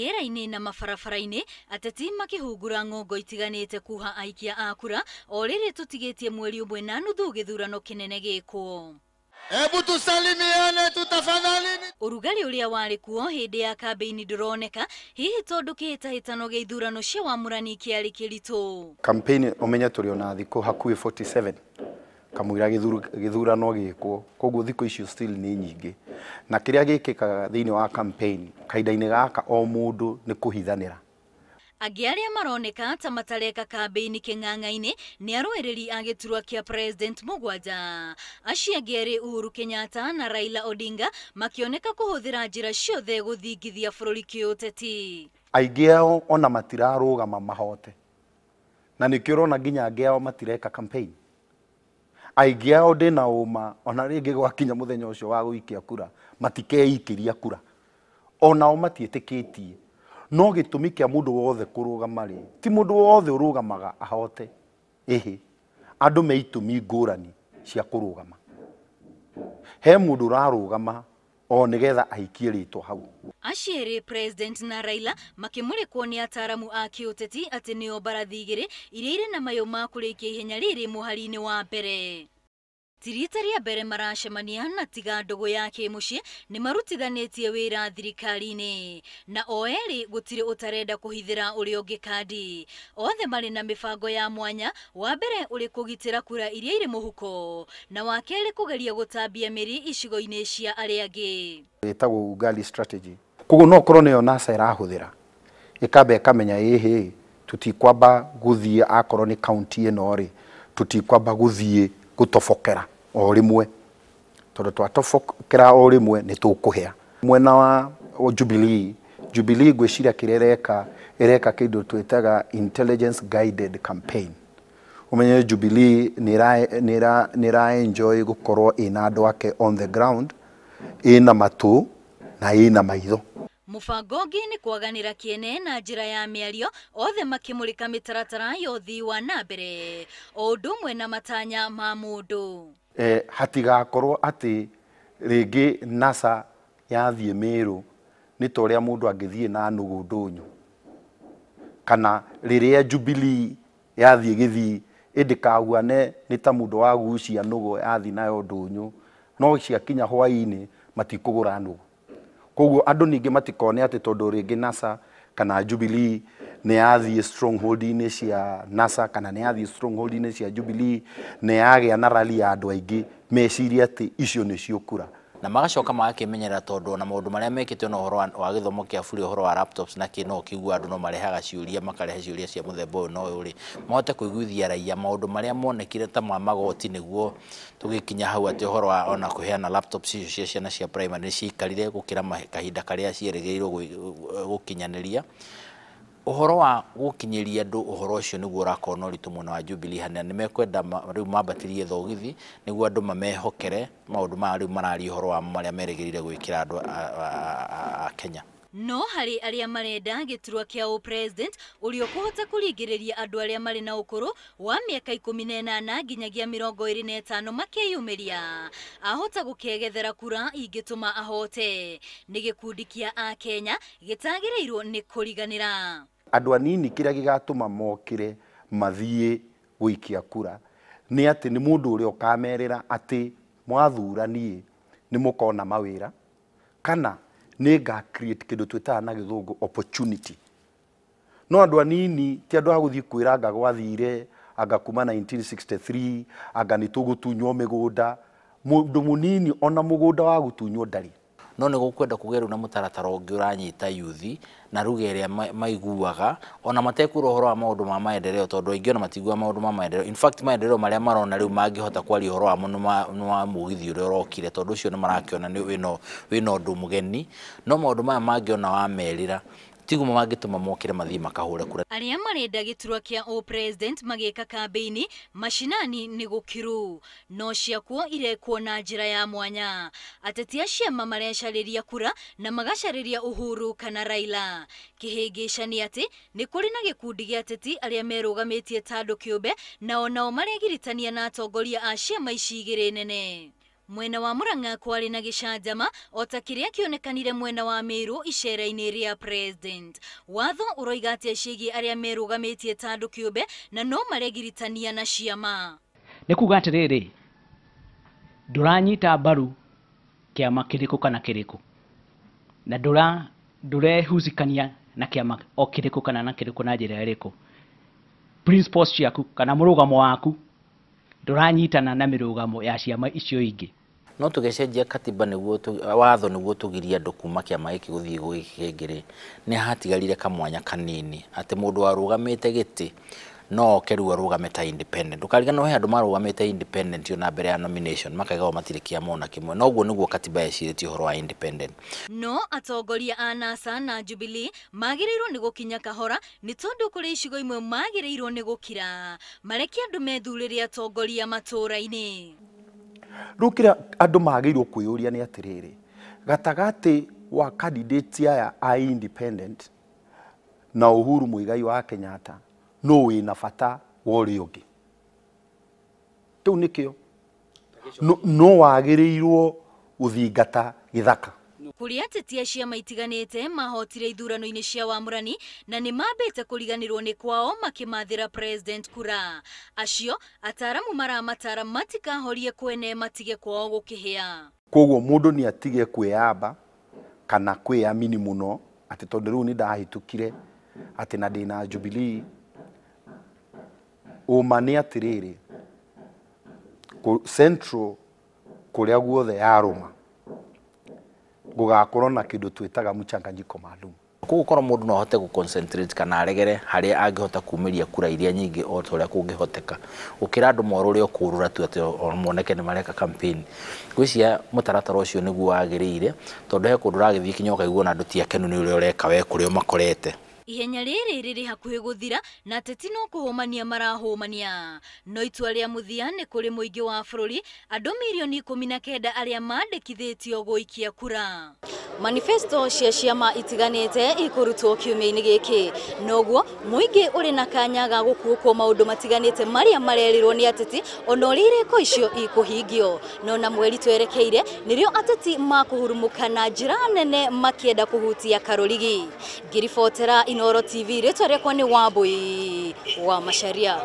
Rĩera-inĩ na mabarabara-inĩ ateti makĩhungura ng'ongo itiganĩte kuha aikia a kura o rĩrĩ tũtigĩtie mweri ũmwe na nuthu gĩthurano kĩnene gĩkwo. Hebu tusalimiane tutafadhali. Ũrugarĩ ũrĩa warĩ kuo hĩndĩ ya kambĩini ndũroneka, hihi tondũ kĩhĩtahĩtano gĩa ithurano cia wamũrani kĩarĩ kĩritũ. Campaign ũmenye tũrĩ ona thikũ hakuhĩ 47 kamũira gĩthurano gĩkwo, koguo thikũ icio still nĩ nyingĩ. Na kĩrĩa gĩkĩkaga thĩinĩ wa campaign kahinda-inĩ gaka o mũndũ nĩ kũhithanĩra. Angĩ arĩa maroneka ta matareka kambĩini kĩng'ang'a-inĩ nĩ arũĩrĩri a gĩturwa kĩa president mũgwanja. Acio angĩ erĩ Uhuru Kenyatta na Raila Odinga makĩoneka kũhũthĩra njĩra ciothe gũthingithia bũrũri kĩũteti. Aingĩ ao ona matirarũgama mahote, na nĩkĩo ũrona nginya angĩ ao matireka campaign. Aingĩ ao ndĩna ũma ona rĩngĩ gwakinya mũthenya ũcio wa gũikia kura matikeikĩria kura, onao matiĩtĩkĩtie. No gĩtũmi kĩa mũndũ wothe kũrũgama rĩ, ti mũndũ wothe ũrũgamaga ahote. Ĩhĩ, andũ me itũmi ngũrani cia kũrũgama. He mũndũ ũrarũgama o nĩgetha aikie rĩtwa hau. Acio erĩ president na Raila makĩmũrĩkwo nĩ ataramu a kĩũteti atĩ nĩo mbarathi igĩrĩ iria irĩ na mayũ ma kũrĩkia ihenya rĩrĩ mũhari-inĩ wa mbere. Ti rita rĩa mbere maracemania na tiga ndũgũ ya kĩmũciĩ nĩ marutithanĩtie wĩra thirikari-inĩ, na o erĩ gũtirĩ ũtarenda kũhithĩra ũrĩa ũngĩ kandi. Othe marĩ na mĩbango ya mwanya, wa mbere ũrĩ kũgitĩra kura iria irĩ mũhuko na wa kerĩ kũgeria gũtambia mĩri icigo-inĩ cia arĩa angĩ. Ĩtagwo ugali strategy. Koguo no ũkorwo nĩyo NASA ĩrahũthĩra, ĩkamba ĩkamenya ĩhĩ tũtikwamba gũthiĩ akorwo nĩ kaunti ĩno rĩ, tũtikwamba gũthiĩ gũtobokera o rĩmwe, tondũ twatobokera o rĩmwe nĩ tũkũhĩa. Mwena wa Jubilee, Jubilee ngwĩciria kĩrĩa ĩreka, ĩreka kĩndũ twĩtaga intelligence guided campaign. Ũmenye Jubilee nĩ ĩra enjoy gũkorwo ĩna andũ ake on the ground, ĩna matũ na ĩna maitho. Mũbango ũngĩ nĩ kwaganĩra kĩene na njĩra ya mĩario, othe makĩmũrĩka mĩtaratara ya ũthii wa na mbere o ũndũ ũmwe na matanya ma mũndũ. Hatigakorwo atĩ rĩngĩ NASA yathiĩ Meru nĩ ta ũrĩa mũndũ angĩthiĩ na nũgũ ndũnyũ, kana rĩrĩa Jubilee yathiĩ Gĩthii ĩndĩkahuane nĩ ta mũndũ wagucia nũgũ yathiĩ nayo ndũnyũ, no ciakinya hwaĩ-inĩ matikũgũra nũgũ. Koguo andũ ningĩ matikone atĩ tondũ rĩngĩ NASA kana Jubilee nĩ yathiĩ stronghold-inĩ cia NASA kana nĩ yathiĩ stronghold-inĩ cia Jubilee nĩ yagĩa na rally ya andũ aingĩ, mecirie atĩ icio nĩcio kura. Na magacoka magakĩmenyerera tondũ ona maũndũ marĩa mekĩtwo na ũhoro wa gĩthomo kĩa bure, ũhoro wa laptops na kĩ, no kĩigua andũ no marehaga ciũria, makarehe ciũria cia mũthemba ũyũ na ũyũ rĩ, mahote kũiguithia raia maũndũ marĩa monekire ta ma magoti, nĩguo tũgĩkinya hau atĩ ũhoro wa ona kũheana laptops icio cia ciana cia primary nĩ ciaikarire gũkĩra kahinda karĩa ciĩrĩgĩrĩirwo gũkinyanĩria. Ũhoro wa gũkinyĩria andũ ũhoro ũcio nĩguo ũrakorwo na ũritũ mwena wa Jubilee, hanene nĩ mekwenda rĩu mambatĩrie thogithi nĩguo andũ mamehokere maũndũ maya rĩu mararia ũhoro wa marĩa merĩgĩrĩire gwĩkĩra andũ a Kenya. No harĩ arĩa marenda gĩturwa kĩa ũpresident ũrĩa ũkũhota kũringĩrĩria andũ arĩa marĩ na ũkũrũ wa mĩaka 18 nginyagia 25 makeyumĩria, ahota gũkegethera kura ingĩtũma ahote. Nĩ gĩkundi kĩa Akenya gĩtagĩrĩirwo nĩ kũriganĩra. Andũ anini kĩrĩa gĩgatũma mokĩre mathiĩ gũikia kura nĩ atĩ nĩ mũndũ ũrĩa ũkamerĩra atĩ mwathura niĩ nĩ mũkona mawĩra, kana nĩ nga create kĩndũ twĩtaga na gĩthũngũ opportunity. No andũ anini ti andũ a gũthiĩ kwĩra anga gwathire, anga kuma 1963, anga nĩ tũgũtunywo mĩgũnda. Mũndũ mũnini ona mũgũnda wa gũtunywo ndarĩ. No nĩ gũkwenda kũgĩa rĩu na mũtaratara ũngĩ ũranyita yuthi na ruga ĩrĩa maiguaga ona matekwĩrwo ũhoro wa maũndũ ma maendeleo, tondũ aingĩ ona matiguaga maũndũ ma maendeleo. In fact maendeleo marĩa marona rĩu mangĩhota kwaria ũhoro wamo nĩ wa mũgithi ũrĩa ũrokire, tondũ ũcio nĩ marakĩona nĩ wĩna ũndũ mũgeni. No maũndũ maya mangĩona wamerĩra tiguo mangĩtũma mokĩre mathiĩ makahũre kura. Arĩa marenda gĩturwa kĩa ũpresident magĩka kambĩini macinani nĩ gũkĩrũ, no ciakuo irekwo na njĩra ya mwanya. Ateti a ciama marecarĩria kura na magacarĩria Uhuru kana Raila. Kĩhĩngĩca nĩ atĩ nĩ kũrĩ na gĩkundi gĩa ateti arĩa merũgamĩtie ta andũ kĩũmbe, na onao maregiritania na atongoria a ciama ici igĩrĩ nene. Mwena wa Murang'a kwarĩ na gĩcanjama o ta kĩrĩa kĩonekanire mwena wa Meru icera-inĩ rĩa president. Watho ũroiga atĩa ciĩgiĩ arĩa merũgamĩtie ta andũ kĩũmbe na no maregiritania na ciama? Nĩ kuga atĩrĩrĩ, ndũranyita mbaru kĩama kĩrĩkũ kana kĩrĩkũ, na ndũrehusicania na kĩama o kĩrĩkũ kana na kĩrĩkũ na njĩra ĩrĩkũ. Principles ciaku kana mũrũgamo waku ndũranyitana na mĩrũgamo ya ciama icio ingĩ. No tũgĩcenjia katiba nĩguo watho nĩguo tũgirie andũ kuma kĩama gĩkĩ gũthiĩ gĩkĩ kĩngĩ rĩ, nĩ hatigarire kamwanya kanini atĩ mũndũ warũgamĩte gĩtĩ no oke rĩu arũgame ta independent. Ndũkariganĩrwo he andũ marũgamĩte independent ona mbere ya nomination makaiga o matirĩ kĩama ona kĩmwe, no ũguo nĩguo katiba yecirĩtie ũhoro wa independent. No atongoria a NASA na Jubilee magĩrĩirwo nĩ gũkinya kahora nĩ tondũ kũrĩ icigo imwe magĩrĩirwo nĩ gũkira mareke andũ methurĩre atongoria matũũra-inĩ. Rĩu kĩrĩa andũ magĩrĩirwo kwĩyũria nĩ atĩrĩrĩ, gatagatĩ wa candidate aya a independent na Uhuru Muigai wa Kenyatta, no wĩna bata wa ũrĩa ũngĩ? Kĩu nĩkĩo no wagĩrĩirwo gũthingata gĩthaka. Kũrĩ ateti a ciama itiganĩte mahotire ithurano-inĩ cia wamũrani na nĩ mambĩte kũriganĩrwo nĩ kwao makĩmathĩra president kura. Acio ataramu maramatara matikahorie kwene matige kwao gũkĩhĩa. Koguo mũndũ nĩ atige kwĩyamba kana kwĩyamini mũno atĩ tondũ rĩu nĩ ndahĩtũkire atĩ na ndĩna Jubilee. Ũma nĩ atĩrĩrĩ, Central kũrĩa guothe yarũma gũgakorwo na kĩndũ twĩtaga mchanganyiko maalum. Koguo korwo mũndũ no ahote gũ-concentrate kana aregere harĩa angĩhota kumĩria kura iria nyingĩ o ta ũrĩa kũngĩhoteka, gũkĩra andũ morũre o kũrũra tu atĩ o moneke nĩ mareka campaign. Ngwĩciria mũtaratara ũcio nĩguo wagĩrĩire, tondũ he kũndũ ũragĩthiĩ kinya ũkaigua ona andũ ti akenu nĩ ũrĩa ũreka we kũrĩa ũmakorete. Ihenya rĩrĩ rĩrĩ hakuhĩ gũthira na ateti no kũhũmania marahũmania. No itua rĩa mũthia nĩ kũrĩ mũingĩ wa bũrũri andũ mirioni 19 arĩa mandĩkithĩtio gũikia kura. Manifesto cia ciama itiganĩte ikũrutwo kiumia-inĩ gĩkĩ, noguo mũingĩ ũrĩ na kanya ga gũkuũkwo maũndũ matiganĩte marĩa marerirwo nĩ ateti ona ũrĩa irĩko icio ikũhingio. No na mweri twerekeire nĩrĩo ateti makũhurumũka na njĩra nene makĩenda kũhutia karũrigi. Ngĩribotera Inooro TV, rĩtwa rĩakwa nĩ Wambui wa Macharia.